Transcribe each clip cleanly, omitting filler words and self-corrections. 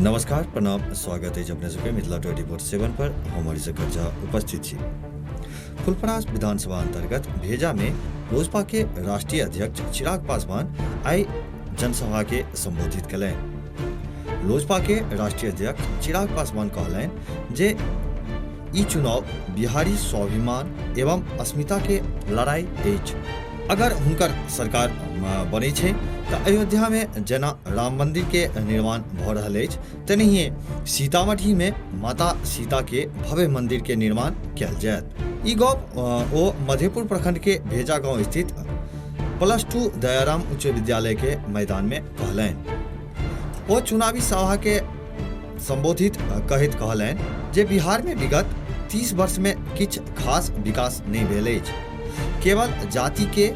नमस्कार, प्रणाम, स्वागत अछि अपने सबके मिथिला 24/7 पर। हम हरिशंकर झा उपस्थित छी। फुलपरास विधानसभा अंतर्गत भेजा में लोजपा के राष्ट्रीय अध्यक्ष चिराग पासवान आई जनसभा के संबोधित कयलनि। लोजपा के राष्ट्रीय अध्यक्ष चिराग पासवान कहलनि जे ई चुनाव बिहारी स्वाभिमान एवं अस्मिता के लड़ाई अछि। अगर हुनकर सरकार बनै छै तऽ अयोध्या में जेना राम मंदिर के निर्माण भऽ रहल अछि, तेनाहिए सीतामढ़ी में माता सीता के भव्य मंदिर के निर्माण कयल जायत। ई गप ओ मधेपुर प्रखंड के भेजा गांव स्थित +2 दयाराम उच्च विद्यालय के मैदान में कहलनि। ओ चुनावी सभा के संबोधित कहैत कहलनि जे बिहार में विगत 30 वर्ष में किछु खास विकास नहि भेल अछि, केवल जाति के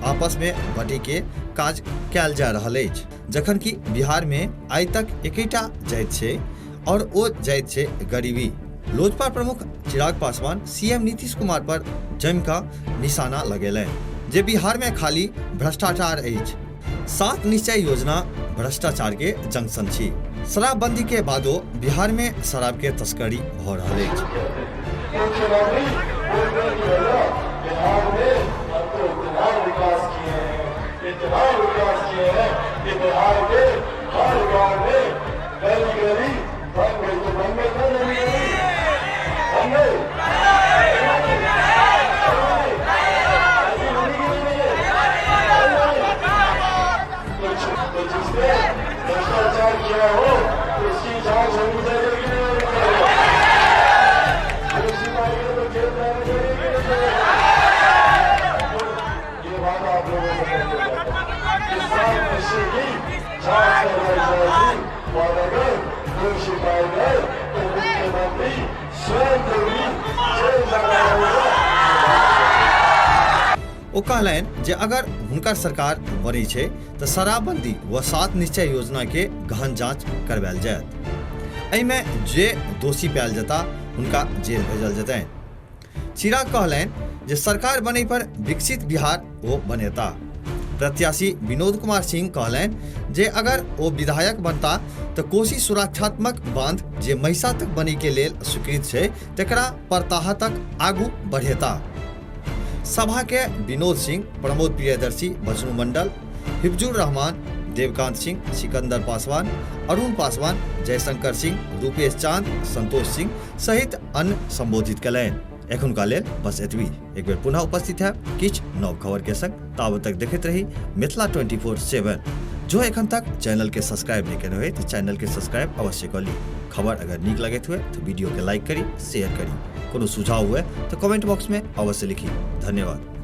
आपस में बटे के काज कयल जा रहल अछि, जखन कि बिहार में आइ तक एकेटा जाति छै और ओ जाति छै गरीबी। लोजपा प्रमुख चिराग पासवान सीएम नीतीश कुमार पर जमि कऽ निशाना लगेलनि जे बिहार में खाली भ्रष्टाचार अछि। सात निश्चय योजना भ्रष्टाचार के जंक्शन छी। शराबबंदी के बादो बिहार में शराब के तस्करी भ रहल अछि। मुख्यमंत्री बोल रहे कि भैया बिहार में हम तो इतना विकास किए हैं, इतना विकास किए हैं कि बिहार के हर गांव में गली गली बन गई, तो बन गई ना गली गली बन गई, तो जिसने भ्रष्टाचार किया हो उसकी जांच होनी चाहिए कि नहीं होनी चाहिए? दोषी पाएंगे तो जेल जाना चाहिए कि नहीं चाहिए? ये बात आप लोगों से करके जाता हूं कि सात निश्चय की जांच करवाई जाएगी और अगर दोषी पाए गए तो मुख्यमंत्री स्वयं को भी जेल जाना होगा। ओ कहलनि जे अगर हुनकर सरकार बनै छै तऽ शराबबंदी व सात निश्चय योजना के गहन जांच करवायल जायत। एहिमे जे दोषी पायल जेता हुनका जेल भेजल जेतनि। चिराग कहलनि जे सरकार बनै पर विकसित बिहार ओ बनेता। प्रत्याशी विनोद कुमार सिंह कहलनि जे अगर ओ विधायक बनता तऽ कोसी सुरक्षात्मक बांध जे महिषा तक बनै के लेल स्वीकृत छै तकरा परताहा तक आगू बढ़ेता। सभा के विनोद सिंह, प्रमोद प्रियदर्शी, बजनू मंडल, हिफजुर रहमान, देवकांत सिंह, सिकंदर पासवान, अरुण पासवान, जयशंकर सिंह, रूपेश चांद, संतोष सिंह सहित अन्य संबोधित कयलनि। एखुनका लेल बस एतबी। एक बेर पुनः उपस्थित है किछु नव खबर के संग। ताबत तक देखैत रही मिथिला 24/7। जो एखन तक चैनल के सब्सक्राइब नहीं केने होय तो चैनल के सब्सक्राइब अवश्य कर ली। खबर अगर नीक लगैत हुए तो वीडियो के लाइक करी, शेयर करी। कोनो सुझाव हुए तो कमेंट बॉक्स में अवश्य लिखी। धन्यवाद।